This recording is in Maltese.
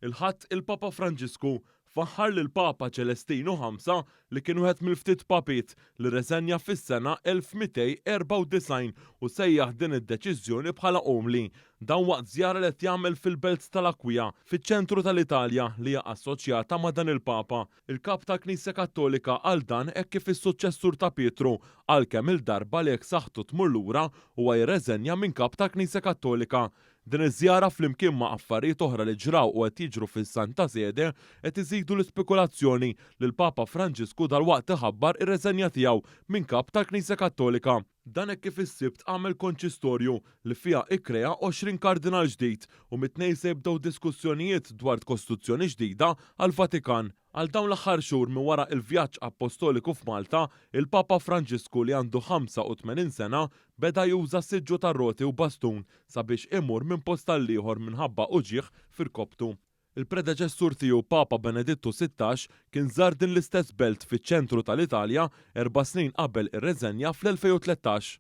Il-Ħadd il-Papa Franġisku faħħar lill-Papa Ċelestinu Ħamsa li kien wieħed mill-ftit papiet li rreżenja fis-sena 1294 u sejjaħ din id-deċiżjoni bħala umli. Dan waqt żjara li qed jagħmel fil-belt tal-Aquia, fiċ-ċentru tal-Italja li hija assoċjata ma' dan il-Papa. Il-Kap tal-Knisja Kattolika qal dan hekk kif is-suċċessur ta' Pietru qal kemm-il darba li jekk saħħtu tmur lura huwa jirreżenja minn Kap tal-Knisja Kattolika. Din iż-żjara flimkien ma' affarijiet oħra li ġraw u qed jiġru fis-Santa Sede qed iżidu l-ispekulazzjoni li l-Papa Franġisku dalwaqt iħabbar ir-reżenja tiegħu minn Kap tal-Knisja Kattolika. Dan hekk kif is-Sibt għamel konċistorju li fiha ikkrea 20 kardinal ġdid u mit-Tnejn se jibdew diskussjonijiet dwar kostituzzjoni ġdida għall-Vatikan. Għal dawn l-aħħar xhur minn wara il-vjaġġ appostoliku f'Malta, il-Papa Franġisku li għandu 85 sena beda juża siġġu tar-roti u bastun sabiex imur minn post għall-ieħor minħabba uġigħ f'irkopptu. Il-predeċessur tiegħu Papa Benedittu 16 kien żar din l-istess belt fiċ-ċentru tal-Italja erba' snin qabel irreżenja fl-2013.